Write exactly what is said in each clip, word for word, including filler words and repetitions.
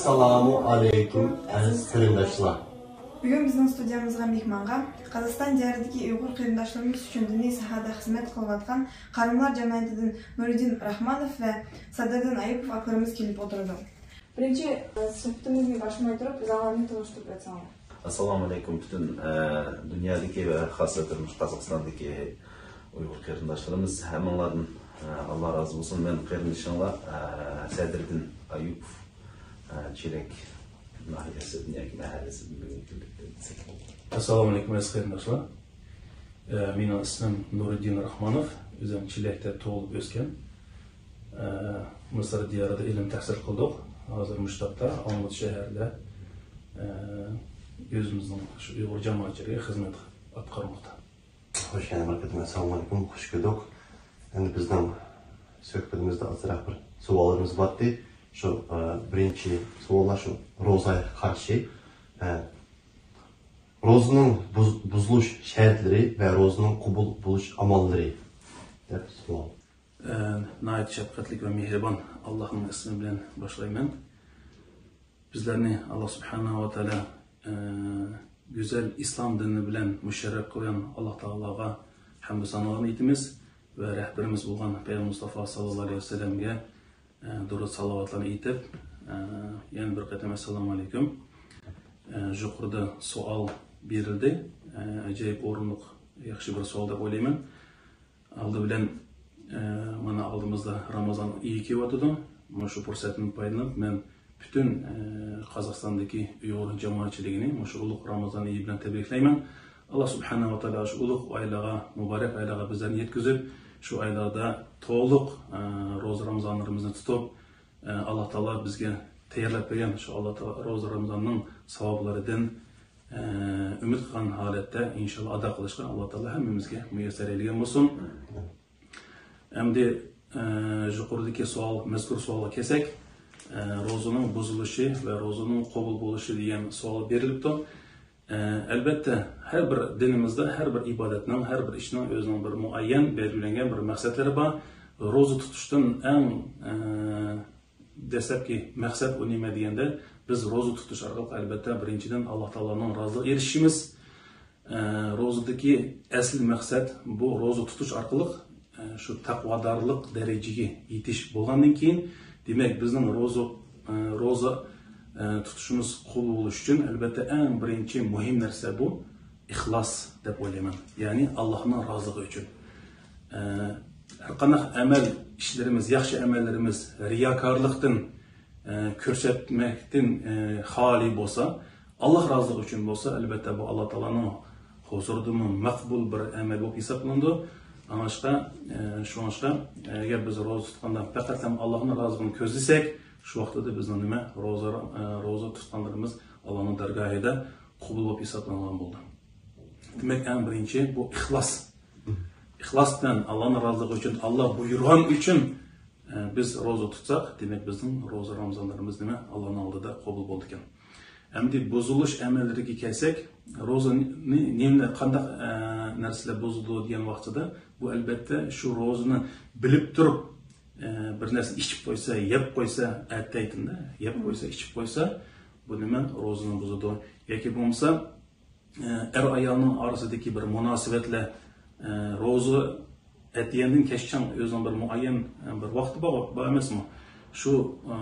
ئەسسالامۇ ئەلەيكۇم، ئەزىز قېرىنداشلار. بۈگۈن بىزنىڭ ستۇدىيەمىزغا مېھمانغا قازاقىستان دىيارىدىكى ئۇيغۇر قېرىنداشلىرىمىز ئۈچۈن دىنىي ساھەدە خىزمەت قىلىۋاتقان قاراملار جەمئىيىتىدىن نۇرىدىن راخمانوف ۋە سادىردىن ئايۇپوف ئاكىلىرىمىز كېلىپ ئولتۇرىدۇ. بىرىنچى، ئە، سۆھبىتىمىزنى باشلىماي تۇرۇپ، ئۆزۈڭلارنى تونۇشتۇرۇپ ئۆتسەڭلار. ئەسسالامۇ ئەلەيكۇم، پۈتۈن، ئە، دۇنيادىكى ۋە خاسسەتەن قازاقىستاندىكى ئۇيغۇر قېرىنداشلىرىمىز، ھەممىڭلاردىن، ئە، ئاللا رازى بولسۇن. مەن قېرىندىشىڭلار، ئە، سەدىردىن ئايۇپوف، ئە، چېلەك ناھىيەسىدىن ياكى مەھەللىسىدىن بۈگۈن كېلىپ دېسەك بولىدۇ. ئەسسالامۇ ئەلەيكۇم، ئەزىز قېرىنداشلار. ئە، مېنىڭ ئىسمىم نۇرىدىن راخمانوف. ئۆزۈم چېلەكتە تۇغۇلۇپ ئۆسكەن. ئە، مىسىر دىيارىدا ئىلىم تەھسىل قىلدۇق. ھازىر مۇشۇ تاپتا ئالمۇتا شەھەردە، ئە، ئۆزىمىزنىڭ شۇ ئۇيغۇر جامائەتچىلىكىگە خىزمەت ئاتقارماقتا. خوش، يەنە بىر قېتىم ئەسسالامۇ ئەلەيكۇم، خوش كۆردۇق. ئەمدى بىزنىڭ سۆھبىتىمىزدە ئازراق بىر سوئاللىرىمىز بارتى. شۇ، ئە، بىرىنچى سوئاللار شۇ روزاغا قارشى. ئە، روزىنىڭ بۇز-، بۇزۇلۇش شەرتلىرى ۋە روزىنىڭ قوبۇل بولۇش ئاماللىرى دەپ سوئال. ئە، ناھايىتى شەپقەتلىك ۋە مېھرىبان ئاللاھنىڭ ئىسمى بىلەن باشلايمەن. بىزلەرنى ئاللا سۇبھانەھۇ ۋە تائالا، ئە، گۈزەل ئىسلام دىنى بىلەن مۇشەررەپ قىلغان ئاللا تائالاغا ھەمدۇ سانالارنى ئېيتىمىز ۋە رەھبىرىمىز بولغان پەيغەمبەر مۇستافا ساللاللاھۇ ئەلەيھى ۋەسەللەمگە، ئە، دۇرۇد سالاۋاتلارنى ئېيتىپ، ئە، يەنە بىر قېتىم ئەسسالامۇ ئەلەيكۇم. ئە، يۇقىرىدا سوئال بېرىلدى. ئە، ئاجايىپ ئورۇنلۇق، ياخشى بىر سوئال دەپ ئويلايمەن. ئالدى بىلەن، ئە، مانا ئالدىمىزدا رامازان ئېيى كېلىۋاتىدۇ. مۇشۇ پۇرسەتتىن پايدىلىنىپ، مەن پۈتۈن، ئە، قازاقىستاندىكى ئۇيغۇر جامائەتچىلىكىنى مۇشۇ ئۇلۇغ رامازان ئېيى بىلەن تەبرىكلەيمەن. ئاللا سۇبھانەھۇ ۋە تائالا شۇ ئۇلۇغ ئايلارغا، مۇبارەك ئايلارغا بىزلەرنى يەتكۈزۈپ، شۇ ئايلاردا تولۇق، ئە، روزا رامازانلىرىمىزنى تۇتۇپ، ئە، ئاللا تائالا بىزگە تەييارلاپ بەرگەن شۇ ئاللا تائالا روزا رامازاننىڭ ساۋابلىرىدىن، ئە، ئۈمىد قىلغان ھالەتتە ئىنشاللا ئادا قىلىشقا ئاللا تائالا ھەممىمىزگە مۇيەسسەر ئەيلىگەن بولسۇن. ئەمدى، ئە، يۇقىرىدىكى سوئال، مەزكۇر سوئالغا كەلسەك، ئە، روزىنىڭ بۇزۇلۇشى ۋە روزىنىڭ قوبۇل بولۇشى دېگەن سوئال بېرىلىپتۇ. ئە، ئەلۋەتتە، ھەر بىر دىنىمىزدا ھەر بىر ئىبادەتنىڭ، ھەر بىر ئىشنىڭ ئۆزىنىڭ بىر مۇئەييەن بەلگىلەنگەن بىر مەقسەتلىرى بار. روزا تۇتۇشتىن ئەڭ، ئە، دەسلەپكى مەقسەت ئۇ نېمە دېگەندە، بىز روزا تۇتۇش ئارقىلىق، ئەلۋەتتە، بىرىنچىدىن، ئاللا تائالانىڭ رازىلىقىغا ئېرىشىشىمىز. ئە، روزىدىكى ئەسلى مەقسەت بۇ روزا تۇتۇش ئارقىلىق، ئە، شۇ تەقۋادارلىق دەرىجىگە يېتىش بولغاندىن كېيىن، دېمەك، بىزنىڭ روزا، ئە، روزا، ئە، تۇتۇشىمىز قوبۇل بولۇش ئۈچۈن، ئەلۋەتتە، ئەڭ بىرىنچى مۇھىم نەرسە بۇ ئىخلاس دەپ ئويلايمەن. يەنى ئاللانىڭ رازىلىقى ئۈچۈن. ئە، ھەرقانداق ئەمەل ئىشلىرىمىز، ياخشى ئەمەللىرىمىز رىياكارلىقتىن، ئە، كۆرسەتمەكتىن، ئە، خالىي بولسا، ئاللا رازىلىقى ئۈچۈن بولسا، ئەلۋەتتە، بۇ ئاللا تائالانىڭ ھۇزۇرىدىمۇ مەقبۇل بىر ئەمەل بولۇپ ھېسابلىنىدۇ. ئاڭلاشقا، ئە، شۇڭلاشقا، ئەگەر بىز روزا تۇتقاندا پەقەت ھەم ئاللانىڭ رازىلىقىنى كۆزلىسەك، شۇ ۋاقىتتا بىزنىڭ نېمە، روزا، ئە، روزا تۇتقانلىرىمىز ئاللانىڭ دەرگاھىدا قوبۇل بولۇپ ھېسابلانغان بولىدۇ. دېمەك، ئەڭ بىرىنچى بۇ ئىخلاس. ئىخلاس بىلەن ئاللانىڭ رازىلىقى ئۈچۈن، ئاللا بۇيرۇغان ئۈچۈن، ئە، بىز روزا تۇتساق، دېمەك، بىزنىڭ روزا رامىزانلىرىمىز نېمە، ئاللانىڭ ئالدىدا قوبۇل بولىدىكەن. ئەمدى بۇزۇلۇش ئەمەللىرىگە كەلسەك، روزىنى نېمە، قانداق، ئە، نەرسىلەر بۇزۇلىدۇ دېگەن ۋاقتىدا، بۇ، ئەلۋەتتە، شۇ روزىنى بىلىپ تۇرۇپ، ئە، بىر نەرسە ئىچىپ قويسا، يەپ قويسا، ئەتەيتىندە يەپ قويسا، ئىچىپ قويسا، بۇ نېمە، روزىنى بۇزىدۇ. ياكى بولمىسا، ئە، ئەر-ئايالنىڭ ئارىسىدىكى بىر مۇناسىۋەتلەر، ئە، روزا ئەتىگەندىن كەچكىچە ئۆزىنىڭ بىر مۇئەييەن، ئە، بىر ۋاقتى بار، بار ئەمەسمۇ؟ شۇ، ئە،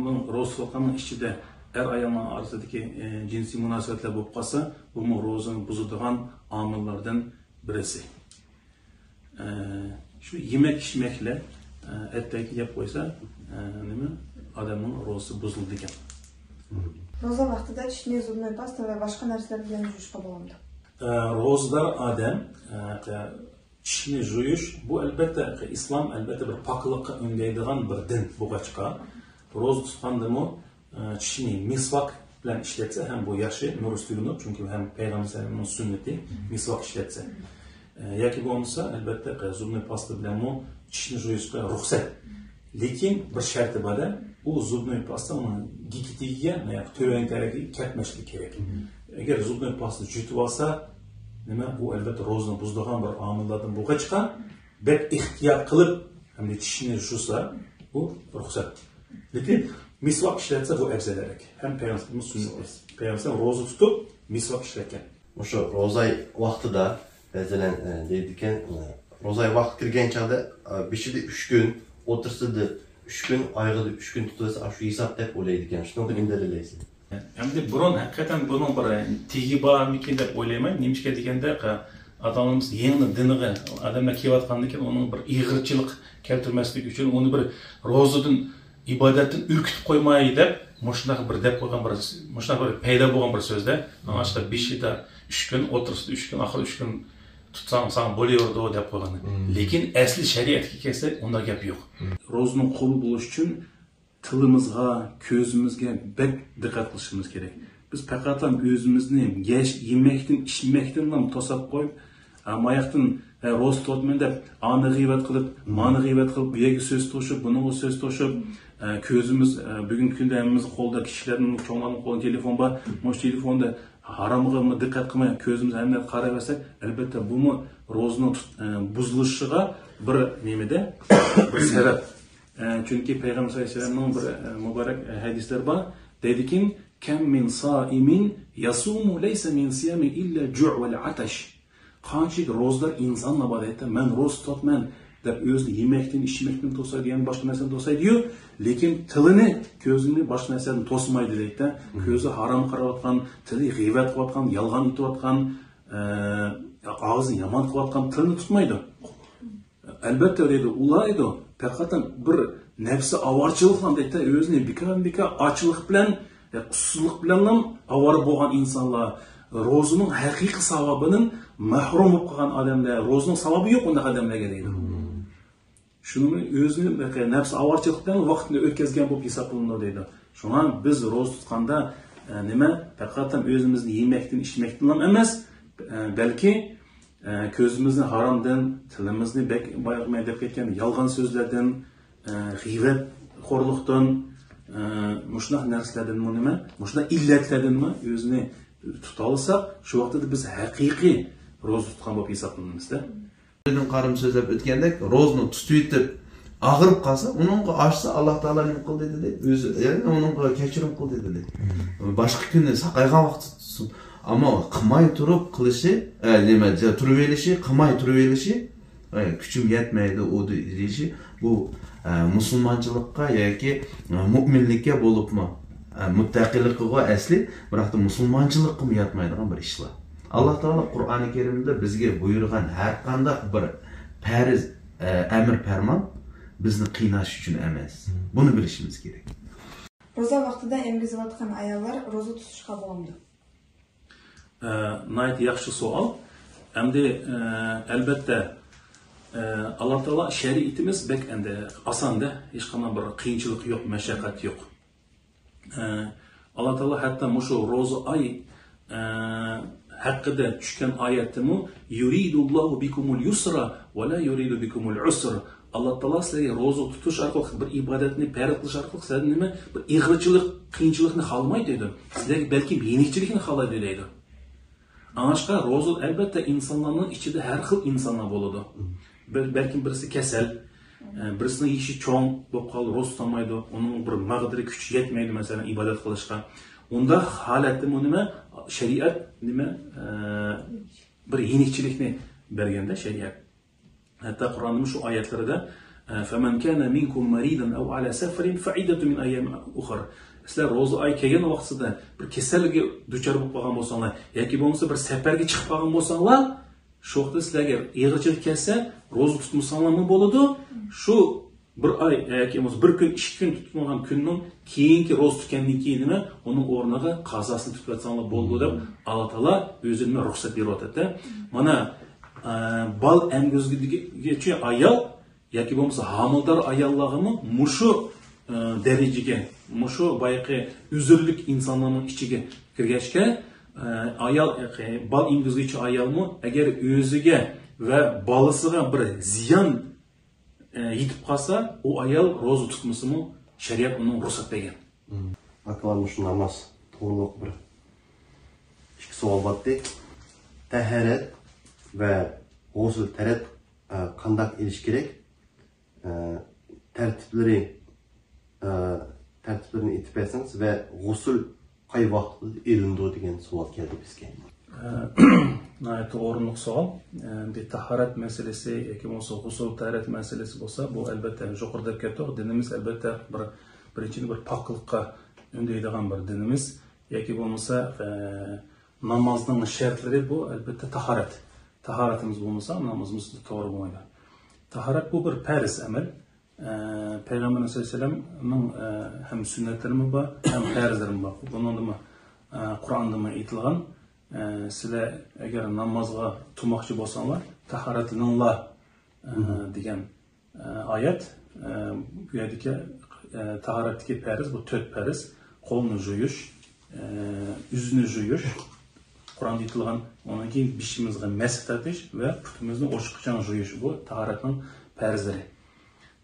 نىڭ روزا تۇتقاننىڭ ئىچىدە ئەر-ئايالنىڭ ئارىسىدىكى، ئە، جىنسىي مۇناسىۋەتلەر بولۇپ قالسا، بۇمۇ روزىنى بۇزىدىغان ئامىللاردىن بىرسى. ئە، شۇ يېمەك ئىچمەكلەر، ئە، ئەتتەكى يەپ قويسا، ئە، نېمە، ئادەمنىڭ روزىسى بۇزۇلىدىكەن. روزا ۋاقتىدا چىشنى زۇبنوي پاستا ۋە باشقا نەرسىلەر بىلەن يۇيۇشقا بولامدۇ؟ ئە، روزىدار ئادەم، ئە، چىشنى يۇيۇش، بۇ، ئەلۋەتتە، ئىسلام، ئەلۋەتتە، بىر پاكلىققا ئۈندەيدىغان بىر دىن بولغاچقا، روزا تۇتقاندىمۇ، ئە، چىشنى مىسۋاك بىلەن ئىشلەتسە ھەم بۇ ياخشى، نۇرۇس تۈگۈنۇپ، چۈنكى ھەم پەيغەمبەر ئەلەيھىسسالامنىڭ سۈننىتى، مىسۋاك ئىشلەتسە. ئە، ياكى بولمىسا، ئەلۋەتتە، زۇبنى پاستا بىلەنمۇ چىشنى يۇيۇشقا رۇخسەت. لېكىن بىر شەرتى بار-دە، ئۇ زۇبنى پاستا ئۇنىڭ گىكىتىگە، ياكى تۆۋەن تەرىپىگە كەتمەسلىكى كېرەك. ئەگەر زۇبنى پاستا يۇتۇۋالسا، نېمە، بۇ، ئەلۋەتتە، روزىنى بۇزىدىغان بىر ئامىللاردىن بولغاچقا، بەك ئېھتىيات قىلىپ، ھەمدە چىشىنى يۇسا، بۇ رۇخسەت. لېكىن مىسۋاك ئىشلەتسە بۇ ئەۋزەلرەك. ھەم پەيغەمبەرنىڭ سۈننىتى. پەيغەمبەر روزا تۇتۇپ مىسۋاك ئىشلەتكەن. مۇشۇ روزاي ۋاقتىدا، مەسىلەن، ئە، دەيدىكەن، ئە، روزاي ۋاقىت كىرگەن چاغدا، ئە، بېشىدا ئۈچ كۈن، ئوتتۇرىسىدا ئۈچ كۈن، ئايىغىدا ئۈچ كۈن تۇتۇۋەتسە، ئاشۇ ھېساب دەپ ئويلايدىكەن. شۇنىڭدىن نېمە دەلىللەيسىز؟ ئەمدى بۇرۇن ھەقىقەتەن بۇنىڭ بىر تېگى بارمىكىن دەپ ئويلايمەن. نېمىشقا دېگەندە، ئاتا-ئانىمىز يېڭى دىنىغا ئادەملەر كېلىۋاتقاندىن كېيىن ئۇنىڭ بىر ئېغىرچىلىق كەلتۈرمەسلىك ئۈچۈن ئۇنى بىر روزىدىن، ئىبادەتتىن ئۈركۈتۈپ قويماي دەپ مۇشۇنداق بىر دەپ قويغان بىر، مۇشۇنداق بىر پەيدا بولغان بىر سۆزدە. ئاڭلاشقا بېشىدا ئۈچ كۈن، ئوتتۇرىسىدا ئۈچ كۈن، ئاخىرى ئۈچ كۈن تۇتساڭ ساڭا بولۇۋېرىدۇ دەپ قويغان. لېكىن ئەسلى شەرىئەتكە كەلسەك ئۇنداق گەپ يوق. روزىنىڭ قوبۇل بولۇشى ئۈچۈن تىلىمىزغا، كۆزىمىزگە بەك دىققەت قىلىشىمىز كېرەك. بىز پەقەتلا ئۆزىمىزنى يەش، يېمەكتىن، ئىچمەكتىنلا توساپ قويۇپ، ھە، ماياقتىن، ھە، روزا تۇتۇۋاتىمەن دەپ، ئانى غىيۋەت قىلىپ، مانى غىيۋەت قىلىپ، بۇ يەرگە سۆز توشۇپ، بۇنىڭغا سۆز توشۇپ، ھە، كۆزىمىز، ھە، بۈگۈنكى كۈندە ھەممىمىزنىڭ قولىدا، كىشىلەرنىڭ، چوڭلارنىڭ قولىدا تېلېفون بار. مۇشۇ تېلېفوندا ھارامغا دىققەت قىلماي، كۆزىمىز ھەممە قاراۋەرسەك، ئەلبەتتە، بۇمۇ روزىنىڭ تۇت-، ھە، بۇزۇلۇشىغا بىر نېمىدە، بىر سەۋەب. ئە، چۈنكى پەيغەمبەر سەللەللاھۇ ئەلەيھى ۋەسەللەمنىڭ بىر، ئە، مۇبارەك، ئە، ھەدىسلىرى بار. دەيدىكى، كم من صائم يصوم ليس من صيامه إلا الجوع والعطش. قانچىلىك روزىدار ئىنسانلار بار دەيدۇ، مەن روزا تۇتۇۋاتىمەن دەپ ئۆزىنى يېمەكتىن، ئىچمەكتىن توسايدۇ، يەنە باشقا نەرسىدىن توسايدۇ-يۇ، لېكىن تىلىنى، كۆزىنى باشقا نەرسىدىن توسمايدۇ دەيدۇ. كۆزى ھارام قاراۋاتقان، تىلى غىيۋەت قىلىۋاتقان، يالغان ئېيتىۋاتقان، ئە، ئاغزى يامان قىلىۋاتقان تىلىنى تۇتمايدۇ. ئەلبەتتە دەيدۇ، ئۇلار ئىدى پەقەت بىر نەپسى ئاۋارىچىلىقلا دەيدۇ، ئۆزىنى بىكار-بىكار ئاچلىق بىلەن، ئۇسسۇزلۇق بىلەنلا ئاۋارە بولغان ئىنسانلار، روزىنىڭ ھەقىقىي ساۋابىدىن مەھرۇم بولۇپ قالغان ئادەملەر، روزىنىڭ ساۋابى يوق ئۇنداق ئادەملەرگە دەيدۇ. شۇنىڭ ئۆزىنى نەپسى ئاۋارىچىلىق بىلەن ۋاقتىنى ئۆتكۈزگەن بولۇپ ھېسابلىنىدۇ دەيدۇ. شۇڭا بىز روزا تۇتقاندا، ئە، نېمە، پەقەت ئۆزىمىزنى يېمەكتىن، ئىچمەكتىنلا ئەمەس، ئە، بەلكى، ئە، كۆزىمىزنى ھارامدىن، تىلىمىزنى بەك بايىقى مەن دەپ كەتكەن يالغان سۆزلەردىن، ئە، غىيۋەتخورلۇقتىن، ئە، مۇشۇنداق نەرسىلەردىنمۇ نېمە، مۇشۇنداق ئىللەتلەردىنمۇ ئۆزىنى تۇتالىساق، شۇ ۋاقىتتا بىز ھەقىقىي روزا تۇتقان بولۇپ ھېسابلىنىمىزدە. بىردىن قارىم سۆزلەپ ئۆتكەندەك، روزىنى تۇتۇۋېتىپ، ئاغرىپ قالسا، ئۇنىڭغا ئاچسا، ئاللا تائالا نېمە قىلدى دېدى؟ ئۆزى، يەنى ئۇنىڭغا كەچۈرۈم قىلدى دېدى. باشقا كۈنى ساقايغان ۋاقتىدا تۇتسۇن. ئەمما قىلماي تۇرۇپ قىلىشى، ئە، نېمە، جا-، تۇرۇۋېلىشى، قىلماي تۇرۇۋېلىشى، ئە، كۈچۈم يەتمەيدۇ، ئۇ دېيىشى، بۇ، ئە، مۇسۇلمانچىلىققا ياكى، ئە، مۇئمىنلىككە بولۇپمۇ، ئە، مۇتتەقىلىقىغا ئەسلى، بىراقتا مۇسۇلمانچىلىققىمۇ ياتمايدىغان بىر ئىشلار. ئاللا تائالا قۇرئانى كەرىمدە بىزگە بۇيرۇغان ھەر قانداق بىر پەرز، ئە، ئەمر پەرمان بىزنى قىيناش ئۈچۈن ئەمەس. بۇنى بىلىشىمىز كېرەك. روزا ۋاقتىدا ئەمگۈزۈۋاتقان ئاياللار روزا تۇتۇشقا بولامدۇ؟ ئە، ناھايىتى ياخشى سوئال. ئەمدى، ئە، ئەلبەتتە، ئە، ئاللا تائالا شەرىئىتىمىز بەك ئەمدى ئاساندە، ھېچقانداق بىر قىيىنچىلىق يوق، مەشەققەت يوق. ئە، ئاللا تائالا ھەتتا مۇشۇ روزا ئاي، ئە، ھەققىدە چۈشكەن ئايەتتىمۇ، يۇرىدۇللاھۇ بىكۇمۇل يۇسرا ۋە لا يۇرىدۇ بىكۇمۇل ئۇسرا. ئاللا تائالا سىلەرگە روزا تۇتۇش ئارقىلىق، بىر ئىبادەتنى پەرز قىلىش ئارقىلىق سىلەردىن نېمە، بىر ئېغىرچىلىق، قىيىنچىلىقنى خالىمايدۇ دەيدۇ. سىلەرگە بەلكىم يېنىكچىلىكنى خالايدۇ دەيدۇ. ئاڭلاشقا، روزا، ئەلبەتتە، ئىنسانلارنىڭ ئىچىدە ھەر خىل ئىنسانلار بولىدۇ. بىر، بەلكىم بىرسى كېسەل، ئە، بىرسىنىڭ يېشى چوڭ بولۇپ قالىدۇ، روزا تۇتالمايدۇ، ئۇنىڭ بىر مەقدىرى، كۈچى يەتمەيدۇ، مەسىلەن، ئىبادەت قىلىشقا. ئۇنداق ھالەتتىمۇ نېمە، شەرىئەت نېمە، ئە، بىر يېنىكچىلىكنى بەرگەندە شەرىئەت. ھەتتا قۇرئاننىڭ شۇ ئايەتلىرىدە، ئە، فَمَنْ كَانَ مِنْكُمْ مَرِيضًا أَوْ عَلَى سَفَرٍ فَعِدَّةٌ مِنْ أَيَّامٍ أُخَرَ. سىلەر روزا ئاي كەلگەن ۋاقتىدا بىر كېسەلگە دۇچار بولۇپ قالغان بولساڭلار ياكى بولمىسا بىر سەپەرگە چىقىپ قالغان بولساڭلار، شۇ ۋاقىتتا سىلەرگە ئېغىرچىلىق كەلسە، روزا تۇتمىساڭلارمۇ بولىدۇ. شۇ بىر ئاي ياكى بولمىسا بىر كۈن، ئىككى كۈن تۇتمىغان كۈننىڭ كېيىنكى روزا تۇتقاندىن كېيىن نېمە، ئۇنىڭ ئورنىغا قازاسىنى تۇتۇۋەتسەڭلار بولىدۇ دەپ، ئاللا تائالا ئۆزى نېمە رۇخسەت بېرىۋاتىدۇ. مانا، ئە، بال ئەمگۈزگۈچى ئايال ياكى بولمىسا ھامىلىدار ئاياللارغىمۇ مۇشۇ، ئە، دەرىجىگە، مۇشۇ بايىقى ئۆزۈرلۈك ئىنسانلارنىڭ ئىچىگە كىرگەچكە، ئە، ئايال، بال ئەمگۈزگۈچى ئايالمۇ ئەگەر ئۆزىگە ۋە بالىسىغا بىر زىيان، ئە، يېتىپ قالسا، ئۇ ئايال روزا تۇتمىسىمۇ شەرىئەت ئۇنىڭ رۇخسەت بەرگەن. ئاكا، مۇشۇ ناماز توغرۇلۇق بىر ئىككى سوئال بارتى. تەھارەت ۋە غۇسۇل تەرەت، ئە، قانداق ئېلىش كېرەك؟ ئە، تەرتىپلىرى، ئە، تەرتىپلىرىنى ئېيتىپ بەرسىڭىز ۋە غۇسۇل قاي ۋاقىتتا ئېلىنىدۇ دېگەن سوئال كەلدى بىزگە. ئە، ناھايىتى ئورۇنلۇق سوئال. ئە، ئەمدى تاھارەت مەسىلىسى ياكى بولمىسا غۇسۇل تاھارەت مەسىلىسى بولسا، بۇ ئەلۋەتتە يۇقىرىدا دەپ كەتتۇق. دىنىمىز ئەلۋەتتە بىر، بىرىنچىدىن بىر پاكلىققا ئۈندەيدىغان بىر دىنىمىز. ياكى بولمىسا، ئە، نامازنىڭ شەرتلىرى بۇ ئەلۋەتتە تاھارەت. تاھارىتىمىز بولمىسا، نامازىمىز توغرا بولمايدۇ. تاھارەت بۇ بىر پەرز ئەمەل. ئە، پەيغەمبەرىمىز ئەلەيھىسسالامنىڭ، ئە، ھەم سۈننەتلىرىمۇ بار، ھەم پەرزلىرىمۇ بار. بۇنىڭدىمۇ، ئە، قۇرئاندىمۇ ئېيتىلغان، ئە، سىلەر ئەگەر نامازغا تۇرماقچى بولساڭلار، تاھارەتلىنىڭلار، ئە، دېگەن، ئە، ئايەت. ئە، بۇ يەردىكى، ئە، تاھارەتتىكى پەرز، بۇ تۆت پەرز. قولنى جۇيۇش، ئە، يۈزنى جۇيۇش، قۇرئاندا ئېيتىلغان، ئۇنىڭ كېيىن بېشىمىزغا مەسح تارتىش ۋە پۇتىمىزنى ئوچۇقچان جۇيۇش، بۇ تاھارەتنىڭ پەرزلىرى.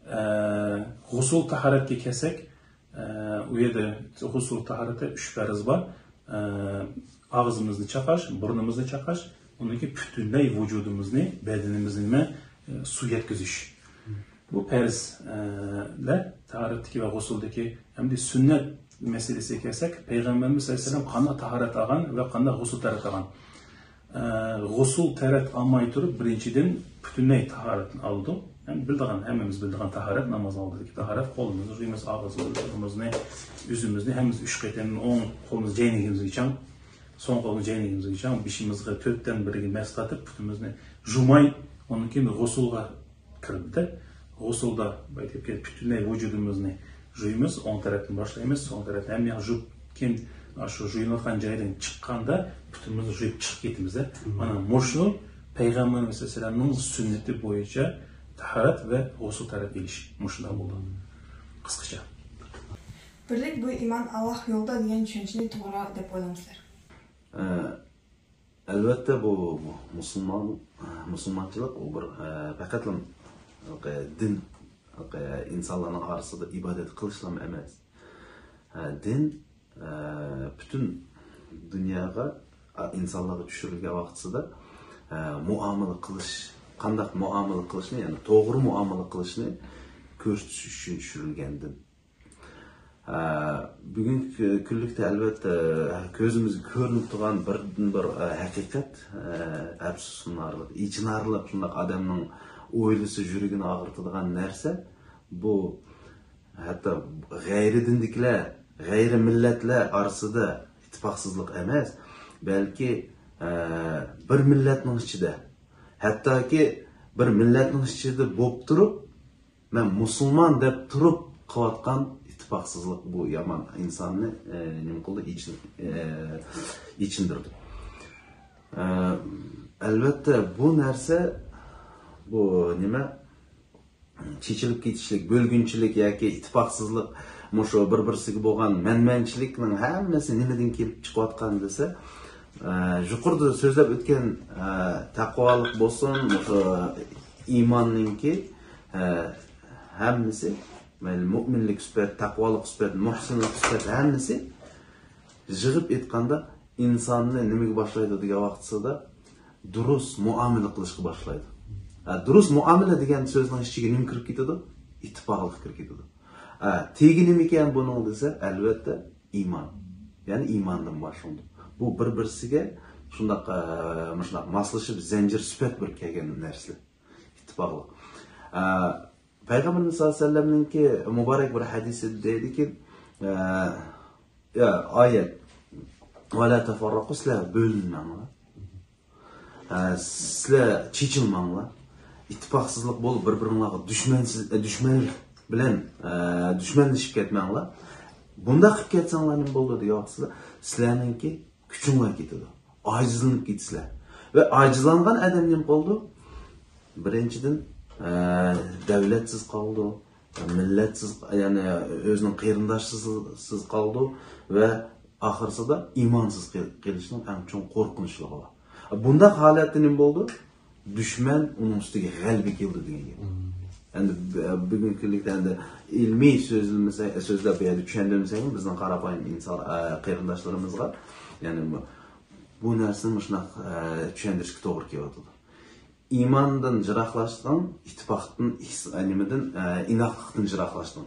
ئە، غۇسۇل تاھارەتكە كەلسەك، ئە، ئۇ يەردە غۇسۇل تاھارەتتە ئۈچ پەرز بار. ئە، ئاغزىمىزنى چاقاش، بۇرنىمىزنى چاقاش، ئۇنىڭ كېيىن پۈتۈنلەي ۋۇجۇدىمىزنى، بەدىنىمىزنى نېمە، ئە، سۇ يەتكۈزۈش. بۇ پەرز، ئە، لەر تاھارەتتىكى ۋە غۇسۇلدىكى. ئەمدى سۈننەت مەسىلىسىگە كەلسەك، پەيغەمبەرىمىز سەللەللاھۇ ئەلەيھى ۋەسەللەم قانداق تاھارەت ئالغان ۋە قانداق غۇسۇل تاھارەت ئالغان؟ ئە، غۇسۇل تاھارەت ئالماي تۇرۇپ، بىرىنچىدىن، پۈتۈنلەي تاھارەتنى ئالىدۇ. يەنى بىلىدىغان، ھەممىمىز بىلىدىغان تاھارەت، ناماز ئالدىدىكى تاھارەت، قولىمىزنى جۇيىمىز، ئاغزىمىزنى، بۇرنىمىزنى، يۈزىمىزنى، ھەممىمىز ئۈچ قېتىم، ئوڭ قولىمىزنى جەينىگىمىزگىچە، سول قولنى جەينىگىمىزگىچە، بېشىمىزغا تۆتتىن بىرىگە مەس تارتىپ، پۇتىمىزنى جۇماي، ئۇنىڭ كېيىن غۇسۇلغا كىردى. غۇسۇلدا، بۇ يەردىكى پۈتۈنلەي ۋۇجۇدىمىزنى جۇيىمىز، ئوڭ تەرەپتىن باشلايمىز، سول تەرەپتىن ھەممە ياق جۇيۇپ، كېيىن شۇ جۇيۇلۇۋاتقان جايدىن چىققاندا پۇتىمىزنى جۇيۇپ چىقىپ كېتىمىز. مانا مۇشۇ پەيغەمبەرىمىز ئەلەيھىسسالامنىڭ سۈننىتى بويىچە تاھارەت ۋە غۇسۇل تاھارەت ئېلىش مۇشۇنداق بولىدۇ، قىسقىچە. بىرلىك بۇ ئىمان ئاللاھ يولىدا دېگەن چۈشەنچىنى توغرا دەپ ئويلامسىلەر؟ ئە، ئەلۋەتتە، بۇ، بۇ مۇسۇلمان، مۇسۇلمانچىلىق ئۇ بىر، ئە، پەقەتلا، ئە، دىن، ئە، ئىنسانلارنىڭ ئارىسىدا ئىبادەت قىلىشلا ئەمەس. ئە، دىن، ئە، پۈتۈن دۇنياغا، ئە، ئىنسانلارغا چۈشۈرۈلگەن ۋاقتىسىدا، ئە، مۇئامىلە قىلىش، قانداق مۇئامىلە قىلىشنى، يەنى توغرا مۇئامىلە قىلىشنى كۆرسىتىش ئۈچۈن چۈشۈرۈلگەن دىن. ئە، بۈگۈنكى كۈنلۈكتە، ئەلۋەتتە، كۆزىمىزگە كۆرۈنۈپ تۇرغان بىردىنبىر، ئە، ھەقىقەت، ئە، ئەپسۇسلىنارلىق، ئېچىنارلىق، شۇنداق ئادەمنىڭ ئويلىسا يۈرىكىنى ئاغرىتىدىغان نەرسە، بۇ ھەتتا غەيرىي دىندىكىلەر، غەيرىي مىللەتلەر ئارىسىدا ئىتتىپاقسىزلىق ئەمەس، بەلكى، ئە، بىر مىللەتنىڭ ئىچىدە، ھەتتاكى بىر مىللەتنىڭ ئىچىدە بولۇپ تۇرۇپ، مەن مۇسۇلمان دەپ تۇرۇپ قىلىۋاتقان ئىتتىپاقسىزلىق بۇ يامان ئىنساننى، ئە، نېمە قىلدى؟ ئېچىن-، ئە، ئېچىندۇردى. ئە، ئەلۋەتتە، بۇ نەرسە، بۇ نېمە؟ چېچىلىپ كېتىشلىك، بۆلگۈنچىلىك ياكى ئىتتىپاقسىزلىق، مۇشۇ بىر-بىرسىگە بولغان مەنمەنچىلىكنىڭ ھەممىسى نېمىدىن كېلىپ چىقىۋاتقان دېسە، ئە، يۇقىرىدا سۆزلەپ ئۆتكەن، ئە، تەقۋالىق بولسۇن، مۇشۇ ئىماننىڭكى، ئە، ھەممىسى، مەيلى مۆمىنلىك سۈپەت، تەقۋالىق سۈپەت، مۇھسىنلىق سۈپەت ھەممىسى يىغىپ ئېيتقاندا ئىنساننى نېمىگە باشلايدۇ دېگەن ۋاقتىسىدا دۇرۇس مۇئامىلە قىلىشقا باشلايدۇ. ھە، دۇرۇس مۇئامىلە دېگەن سۆزنىڭ ئىچىگە نېمە كىرىپ كېتىدۇ؟ ئىتتىپاقلىق كىرىپ كېتىدۇ. ھە، تېگى نېمىكەن بۇنىڭ دېسە، ئەلۋەتتە ئىمان. يەنى ئىماندىن باشلىنىدۇ. بۇ بىر-بىرسىگە شۇنداق، ئە، مۇشۇنداق ماسلىشىپ زەنجىر سۈپەت بىر كەلگەن نەرسىلەر. ئىتتىپاقلىق. ئە، پەيغەمبىرىمىز سەللەللاھۇ ئەلەيھى ۋەسەللەمنىڭكى مۇبارەك بىر ھەدىسىدە دەيدىكى، ئە، يا، ئايەت، «ۋەلا تەفەررەقۇ»، سىلەر بۆلۈنمەڭلار. ئە، سىلەر چېچىلماڭلار. ئىتتىپاقسىزلىق بولۇپ، بىر-بىرىڭلارغا دۈشمەنسىز، ئە، دۈشمەنلىك بىلەن، ئە، دۈشمەنلىشىپ كەتمەڭلار. بۇنداق قىلىپ كەتسەڭلار نېمە بولىدۇ دېگەن ۋاقتىسىدا، سىلەرنىڭكى كۈچۈڭلار كېتىدۇ. ئاجىزلىنىپ كېتىسىلەر. ۋە ئاجىزلانغان ئادەم نېمە قىلىدۇ؟ بىرىنچىدىن، ئە، دەۋلەتسىز قالىدۇ. مىللەتسىز، يەنى ئۆزىنىڭ قېرىنداشسىز قالىدۇ ۋە ئاخىرسىدا ئىمانسىز قېل-، قېلىشنىڭ ئەڭ چوڭ قورقۇنچلۇقى بار. بۇنداق ھالەتتە نېمە بولىدۇ؟ دۈشمەن ئۇنىڭ ئۈستىگە غەلىبە كېلىدۇ دېگەن گەپ. ئەمدى بۈ-، بۈگۈنكى كۈنلۈكتە ئەمدى ئىلمىي سۆزلىمىسە-، سۆزلەپ بۇ يەردە چۈشەندۈرمىسەكمۇ، بىزنىڭ قاراپايىم ئىنسان، ئە، قېرىنداشلىرىمىزغا، يەنى بۇ، بۇ نەرسىنى مۇشۇنداق، ئە، چۈشەندۈرۈشكە توغرا كېلىۋاتىدۇ. ئىماندىن جىراقلاشتىڭ، ئىتتىپاقتىن، ئىس-، نېمىدىن، ئە، ئىناقلىقتىن جىراقلاشتىڭ.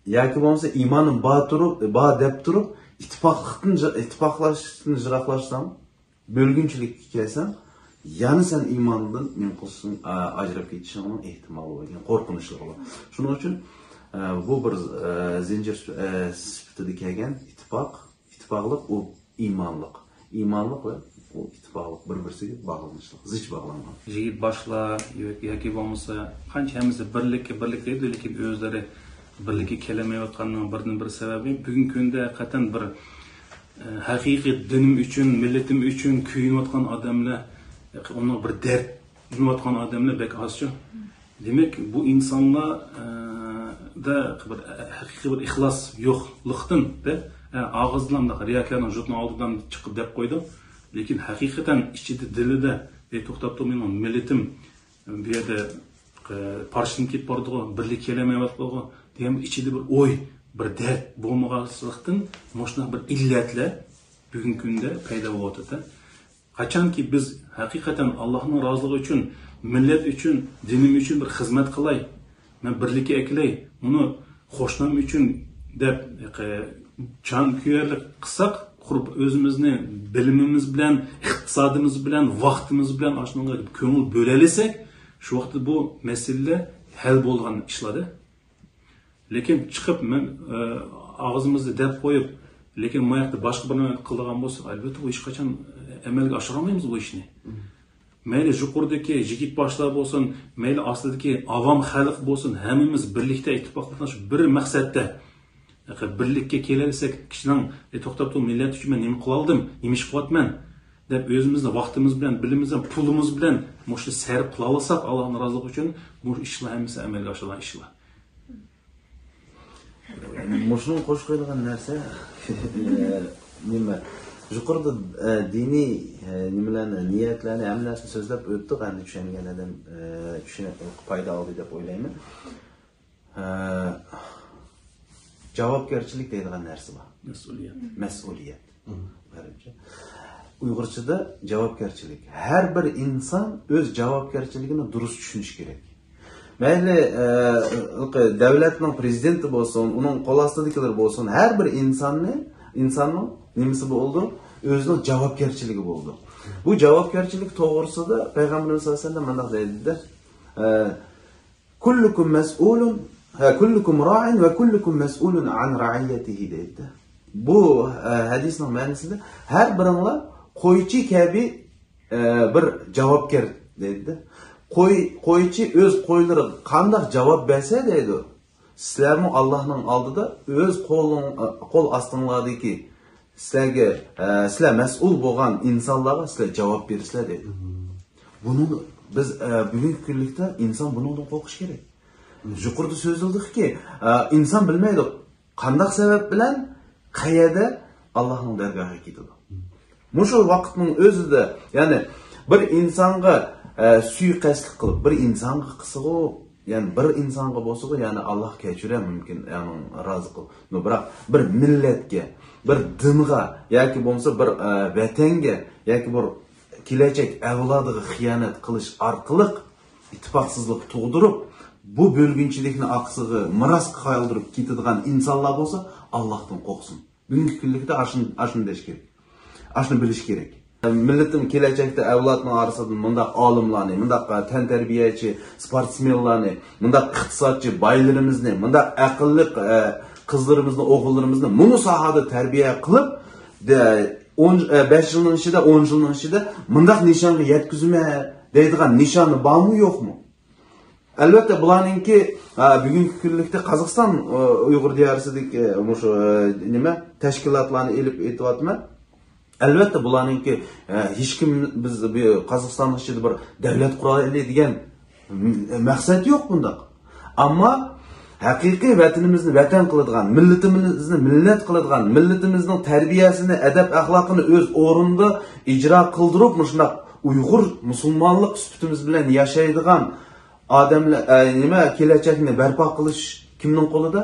ياكى بولمىسا ئىمانىم بار تۇرۇپ، بار دەپ تۇرۇپ، ئىتتىپاقلىقتىن، ئىتتىپاقلاشتىن يىراقلاشساڭ، بۆلگۈنچىلىككە كەلسەڭ، يەنە سەن ئىمانىڭدىن نېمە قىلسۇن، ئا، ئاجراپ كېتىشىڭنىڭ ئېھتىمالى بار، يەنى قورقۇنچلۇقى بار. شۇنىڭ ئۈچۈن، ئا، بۇ بىر، ئا، زەنجىر سۈپ-، ئا، سۈپىتىدە كەلگەن ئىتتىپاق، ئىتتىپاقلىق ئۇ ئىمانلىق. ئىمانلىق ۋە ئۇ ئىتتىپاقلىق بىر-بىرسىگە باغلىنىشلىق، زىچ باغلانغان. يىگىت باشلار ياكى بولمىسا قانچە ھەممىسى بىرلىككە، بىرلىك دەيدۇ، لېكىن ئۆزلىرى بىرلىككە كېلەلمەيۋاتقاننىڭ بىردىنبىر سەۋەبى بۈگۈنكى كۈندە ھەقىقەتەن بىر ئە، ھەقىقىي دىنىم ئۈچۈن، مىللىتىم ئۈچۈن كۆيۈنۈۋاتقان ئادەملەر، ئۇنىڭ بىر دەردىنىۋاتقان ئادەملەر بەك ئازچۇ. دېمەك، بۇ ئىنسانلار، ئە، دا بىر، ئە، ھەقىقىي بىر ئىخلاس يوقلۇقتىن، دە، ئە، ئاغزىدىن مۇنداق رىياكارنىڭ جۇتىنىڭ ئالدىدىن چىقىپ دەپ قويىدۇ. لېكىن ھەقىقەتەن ئىچىدە، دىلىدا، ئەي، توختاپ تۇر، مېنىڭ مىللىتىم بۇ يەردە، ئە، پارچىلىنىپ كېتىپ بارىدىغۇ، بىرلىككە كېلەلمەيۋاتىدىغۇ دېگەن ئىچىدە بىر ئوي، بىر دەرد بولمىغانلىقتىن مۇشۇنداق بىر ئىللەتلەر بۈگۈنكى كۈندە پەيدا بولۇۋاتىدۇ. قاچانكى بىز ھەقىقەتەن ئاللاھنىڭ رازىلىقى ئۈچۈن، مىللەت ئۈچۈن، دىنىم ئۈچۈن بىر خىزمەت قىلاي، مەن بىرلىككە ئەكېلەي، ئۇنى قوشنام ئۈچۈن دەپ، ئە، جانكۆيەرلىك قىلساق، قۇرۇپ ئۆزىمىزنى بىلىمىمىز بىلەن، ئىقتىسادىمىز بىلەن، ۋاقتىمىز بىلەن ئاشۇنىڭغا كۆڭۈل بۆلەلىسەك، شۇ ۋاقىتتا بۇ مەسىلىلەر ھەل بولىدىغان ئىشلار-دە. لېكىن چىقىپ مەن، ئە، ئاغزىمىزدا دەپ قويۇپ، لېكىن ما ياقتا باشقا بىر نېمە قىلىدىغان بولساق، ئەلۋەتتە، بۇ ھېچقاچان، ئە، ئەمەلگە ئاشۇرالمايمىز بۇ ئىشنى. مەيلى يۇقىرىدىكى يىگىت باشلار بولسۇن، مەيلى ئاستىدىكى ئاۋام خەلق بولسۇن، ھەممىمىز بىرلىكتە ئىتتىپاقلىق بىر مەقسەتتە بىرلىككە كېلەلىسەك، كىشىنىڭ، ئى، توختاپ تۇر، مىللەت ئۈچۈن مەن نېمە قىلالىدىم، نېمە ئىش قىلىۋاتىمەن دەپ ئۆزىمىزنى ۋاقتىمىز بىلەن، بىلىمىمىز بىلەن، پۇلىمىز بىلەن مۇشۇنى سەرپ قىلالىساق، ئاللانىڭ رازىلىقى ئۈچۈن بۇ ئىشلار ھەممىسى ئەمەلگە ئاشىدىغان ئىشلار. مۇشۇنى قوشۇپ قويىدىغان نەرسە، نېمە، يۇقىرىدا، ئە، دىنىي، ئە، نېمىلەرنى، نىيەتلەرنى، ھەممە نەرسىنى سۆزلەپ ئۆتتۇق، ئەمدى چۈشەنگەن ئادەم، ئە، چۈشىنىپ، پايدا ئالدى دەپ ئويلايمەن. ئە، جاۋابكەرچىلىك دەيدىغان نەرسە بار. مەسئۇلىيەت. مەسئۇلىيەت. ئەرەبچە. ئۇيغۇرچىدا جاۋابكەرچىلىك. ھەر بىر ئىنسان ئۆز جاۋابكەرچىلىكىنى دۇرۇس چۈشىنىشى كېرەك. مەيلى، ئە، دۆلەتنىڭ پرېزىدېنتى بولسۇن، ئۇنىڭ قول ئاستىدىكىلىرى بولسۇن، ھەر بىر ئىنساننى، ئىنساننىڭ نېمىسى بولىدۇ؟ ئۆزىنىڭ جاۋابكەرچىلىكى بولىدۇ. بۇ جاۋابكەرچىلىك توغرىسىدا پەيغەمبىرىمىز سەللەللاھۇ ئەلەيھى ۋەسەللەم مۇنداق دەيدۇ-دە، ئە، كلكم مسؤول، ها، كلكم راع وكلكم مسؤول عن رعيته دەيدۇ. بۇ، ئە، ھەدىسنىڭ مەنىسىدە ھەر بىرىڭلار قويچى كەبى، ئە، بىر جاۋابكەر دەيدۇ. قوي، قويچى ئۆز قويلىرىغا قانداق جاۋاب بەرسە دەيدۇ، سىلەرمۇ ئاللاھنىڭ ئالدىدا ئۆز قولۇڭ، قول ئاستىڭلاردىكى سىلەرگە، ئە، سىلەر مەسئۇل بولغان ئىنسانلارغا سىلەر جاۋاب بېرىسىلەر دەيدۇ. بۇنىڭ بىز، ئە، بۈگۈنكى كۈنلۈكتە ئىنسان بۇنىڭدىن قورقۇش كېرەك. يۇقىرىدا سۆزلىدۇقكى، ئە، ئىنسان بىلمەيدۇ قانداق سەۋەب بىلەن قەيەردە ئاللاھنىڭ دەرگاھىغا كېتىدۇ. مۇشۇ ۋاقىتنىڭ ئۆزىدە، يەنى بىر ئىنسانغا، ئە، سۇيىقەستلىك قىلىپ، بىر ئىنسانغا قىلسىغۇ، يەنى بىر ئىنسانغا بولسىغۇ، يەنى ئاللاھ كەچۈرە مۇمكىن، يەنى رازى قىل. نو، بىراق بىر مىللەتكە، بىر دىنغا ياكى بولمىسا بىر، ئە، ۋەتەنگە ياكى بىر كېلەچەك ئەۋلادىغا خىيانەت قىلىش ئارقىلىق ئىتتىپاقسىزلىق تۇغدۇرۇپ، بۇ بۆلگۈنچىلىكنى ئارقىسىغا مىراسقا قالدۇرۇپ كېتىدىغان ئىنسانلار بولسا، ئاللاھتىن قورقسۇن. بۈگۈنكى كۈنلۈكتە ئاشۇنى، ئاشۇنى دېيىش كېرەك. ئاشۇنى بىلىش كېرەك. مىللىتىم كېلەچەكتە ئەۋلادنىڭ ئارىسىدىن مۇنداق ئالىملارنى، مۇنداق تەنتەربىيەچى، سپورتسمېنلارنى، مۇنداق ئىقتىسادچى بايلىرىمىزنى، مۇنداق ئەقىللىق، ئە، قىزلىرىمىزنى، ئوغۇللىرىمىزنى مۇنۇ ساھەدە تەربىيە قىلىپ، دە-، ئون، ئە، بەش يىلنىڭ ئىچىدە، ئون يىلنىڭ ئىچىدە مۇنداق نىشانغا يەتكۈزىمەن دەيدىغان نىشانى بارمۇ، يوقمۇ؟ ئەلۋەتتە، بۇلارنىڭكى، ھە، بۈگۈنكى كۈنلۈكتە قازاقىستان، ئۇ، ئۇيغۇر دىيارىسىدىكى، ئۇ، مۇشۇ، ئۇ، نېمە، تەشكىلاتلارنى ئېلىپ ئېيتىۋاتىمەن. ئەلۋەتتە، بۇلارنىڭكى، ئۇ، ھېچكىم، بىز بۇ قازاقىستاننىڭ ئىچىدە بىر دۆلەت قۇرايلى دېگەن م-، مەقسەت يوق بۇنداق. ئەمما ھەقىقىي ۋەتىنىمىزنى ۋەتەن قىلىدىغان، مىللىتىمىزنى مىللەت قىلىدىغان، مىللىتىمىزنىڭ تەربىيەسىنى، ئەدەپ-ئەخلاقىنى ئۆز ئورنىدا ئىجرا قىلدۇرۇپ، مۇشۇنداق ئۇيغۇر مۇسۇلمانلىق سۈپىتىمىز بىلەن ياشايدىغان ئادەملەر، ئە، نېمە، كېلەچەكنى بەرپا قىلىش كىمنىڭ قولىدا؟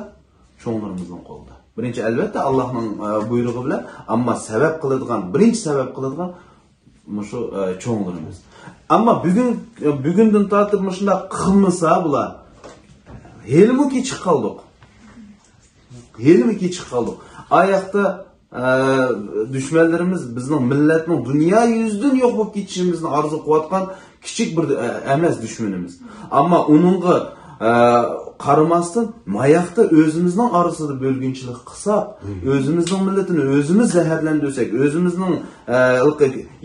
چوڭلىرىمىزنىڭ قولىدا. بىرىنچى، ئەلۋەتتە، ئاللاھنىڭ، ئە، بۇيرۇقى بىلەن، ئەمما سەۋەب قىلىدىغان، بىرىنچى سەۋەب قىلىدىغان مۇشۇ، ئە، چوڭلىرىمىز. ئەمما بۈگۈن، بۈگۈندىن تارتىپ مۇشۇنداق قىلمىسا بۇلار، ھېلىمۇ كېچىكىپ قالدۇق. ھېلىمۇ كېچىكىپ قالدۇق. ئاياقتا ئە، دۈشمەنلىرىمىز بىزنىڭ مىللەتنىڭ دۇنيا يۈزىدىن يوق بولۇپ كېتىشىمىزنى ئارزۇ قىلىۋاتقان كىچىك بىر، ئە، ئەمەس دۈشمىنىمىز. ئەمما ئۇنىڭغا، ئە، قارىماستىن، ماياقتا ئۆزىمىزنىڭ ئارىسىدا بۆلگۈنچىلىك قىلساق، ئۆزىمىزنىڭ مىللىتىنى ئۆزىمىز زەھەرلەندۈرسەك، ئۆزىمىزنىڭ، ئە،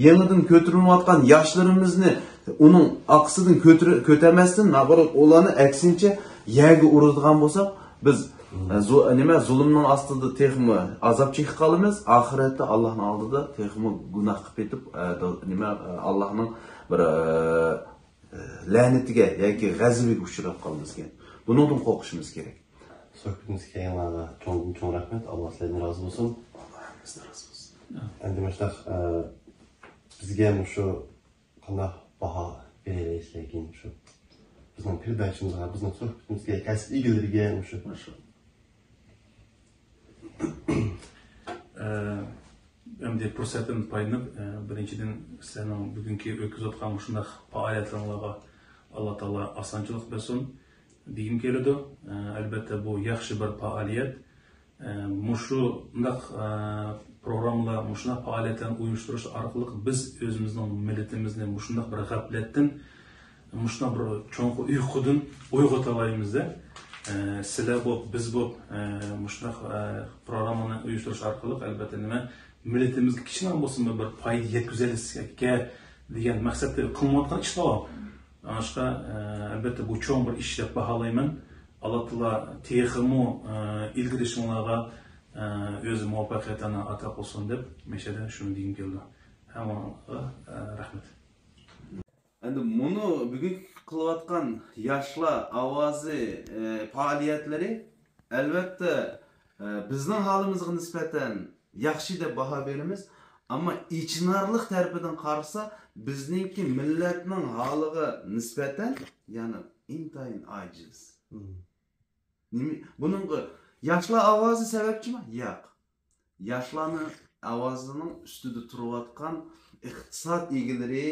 يېڭىدىن كۆتۈرۈلۈۋاتقان ياشلىرىمىزنى ئۇنىڭ ئارقىسىدىن كۆتۈر-، كۆتەرمەستىن، ناۋادا ئۇلارنى ئەكسىنچە يەرگە ئۇرىدىغان بولساق، بىز، ئە، زۇ-، نېمە، زۇلۇمنىڭ ئاستىدا تېخىمۇ ئازاب چېكىپ قالىمىز، ئاخىرەتتە ئاللاھنىڭ ئالدىدا تېخىمۇ گۇناھقا پېتىپ، ئە، دو-، نېمە، ئە، ئاللاھنىڭ بىر، ئە، ئە، لەنىتىگە ياكى غەزىپىگە ئۇچراپ قالىمىز ئىكەن. بۇنىڭدىن قورقۇشىمىز كېرەك. سۆھبىتىمىزگە كەلگەنلەرگە چوڭدىن چوڭ رەھمەت. ئاللا سىلەردىن رازى بولسۇن. ئاللا ھەممىمىزدىن رازى بولسۇن. ئەمدى مۇشۇنداق، ئە، بىزگە مۇشۇ قانداق باھا بېرەلەيسىلەر كېيىن شۇ بىزنىڭ پېرداشىمىزغا، بىزنىڭ سۆھبىتىمىزگە، كەسىپ ئىگىلىرىگە مۇشۇ. ماشائاللا. ئە، ئەمدى پۇرسەتتىن پايدىلىنىپ، ئە، بىرىنچىدىن، سىلەرنىڭ بۈگۈنكى ئۆتكۈزۈۋاتقان مۇشۇنداق پائالىيەتلىرىڭلارغا ئاللا تائالا ئاسانچىلىق بەرسۇن دېگۈم كېلىدۇ. ئە، ئەلۋەتتە، بۇ ياخشى بىر پائالىيەت. ئە، مۇشۇنداق، ئە، پروگراممىلار، مۇشۇنداق پائالىيەتلەرنى ئۇيۇشتۇرۇش ئارقىلىق بىز ئۆزىمىزنىڭ مىللىتىمىزنى مۇشۇنداق بىر غەپلەتتىن، مۇشۇنداق بىر چوڭقۇر ئۇيقۇدىن ئويغىتالايمىز-دە. ئە، سىلەر بولۇپ، بىز بولۇپ، ئە، مۇشۇنداق، ئە، پروگراممىنى ئۇيۇشتۇرۇش ئارقىلىق، ئەلۋەتتە، نېمە، مىللىتىمىزگە كىچىككىنە بولسىمۇ بىر پايدا يەتكۈزەلىسەككە دېگەن مەقسەتتە قىلىنىۋاتقان ئىشلار. ئاشۇقا، ئە، ئەلۋەتتە، بۇ چوڭ بىر ئىش دەپ باھالايمەن. ئاللا تائالا تېخىمۇ، ئە، ئىلگىرىلىشىڭلارغا، ئە، ئۆزى مۇۋەپپەقىيەتلەرنى ئاتا قىلسۇن دەپ، مەشەدە شۇنى دېگۈم كېلىدۇ. ھەممىڭلارغا، ئە، رەھمەت. ئەمدى مۇنۇ بۈگۈنكى قىلىۋاتقان ياشلار ئاۋازى، ئە، پائالىيەتلىرى، ئەلۋەتتە، ئە، بىزنىڭ ھالىمىزغا نىسبەتەن ياخشى دەپ باھا بېرىمىز. ئەمما ئېچىنارلىق تەرىپىدىن قارىسا، بىزنىڭكى مىللەتنىڭ ھالىغا نىسبەتەن، يەنى ئىنتايىن ئاجىز. مم. نېمە، بۇنىڭغا ياشلار ئاۋازى سەۋەبچىمۇ؟ ياق. ياشلارنىڭ ئاۋازىنىڭ ئۈستىدە تۇرۇۋاتقان ئىقتىساد ئىگىلىرى،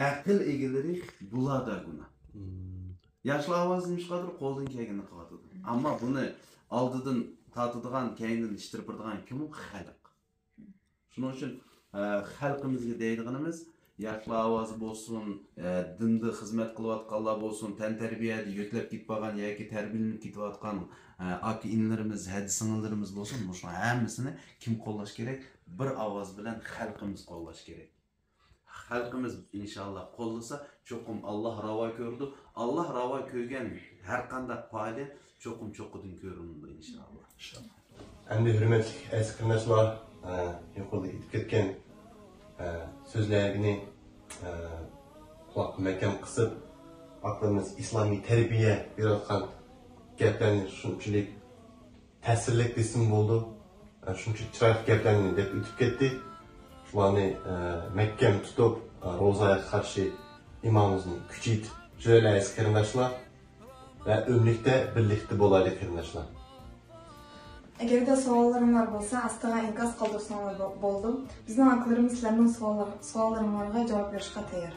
ئەقىل ئىگىلىرى بۇلاردا گۇناھ. مم. ياشلار ئاۋازى نېمىشقادۇر قولدىن كەلگىنىنى قىلىۋاتىدۇ. ئەمما بۇنى ئالدىدىن تارتىدىغان، كەينىدىن ئىتتىرىپ بېرىدىغان كىم ئۇ؟ خەلق. شۇنىڭ ئۈچۈن، ئە، خەلقىمىزگە دەيدىغىنىمىز، ياشلار ئاۋازى بولسۇن، ئە، دىندا خىزمەت قىلىۋاتقانلار بولسۇن، تەنتەربىيەدە يۆتىلىپ كېتىپ قالغان ياكى تەربىيەلىنىپ كېتىۋاتقان، ئە، ئاكا-ئىنىلىرىمىز، ھەدە-سىڭىللىرىمىز بولسۇن، مۇشۇنىڭ ھەممىسىنى كىم قوللاش كېرەك؟ بىر ئاۋاز بىلەن خەلقىمىز قوللاش كېرەك. خەلقىمىز ئىنشاللا قوللىسا، چوقۇم ئاللا راۋا كۆرىدۇ. ئاللا راۋا كۆرگەن ھەر قانداق پائالىيەت چوقۇم چوققىدىن كۆرۈنىدۇ ئىنشاللا. ئەمدى ھۆرمەتلىك ئەزىز قېرىنداشلار، ئە، يۇقىرىدا ئېيتىپ كەتكەن، ئە، سۆزلەرنى، ئە، قۇلاققا مەھكەم قىسىپ، ئاكىلىرىمىز ئىسلامىي تەربىيە بېرىۋاتقان گەپلەرنى شۇنچىلىك تەسىرلىك دېسىمۇ بولىدۇ. ئە، شۇنچە چىرايلىق گەپلەرنى دەپ ئۆتۈپ كەتتى. شۇلارنى، ئە، مەھكەم تۇتۇپ، ئە، روزايا قارشى ئىمانىمىزنى كۈچەيتىپ يۈرەيلى ئەزىز قېرىنداشلار. ۋە ئۆملۈكتە بىرلىكتە بولايلى قېرىنداشلار. ئەگەردە سوئاللىرىڭلار بولسا، ئاستىغا ئىنكاس قالدۇرساڭلار بو-، بولىدۇ. بىزنىڭ ئاكىلىرىمىز سىلەرنىڭ سوئاللار-، سوئاللىرىڭلارغا جاۋاب بېرىشقا تەييار.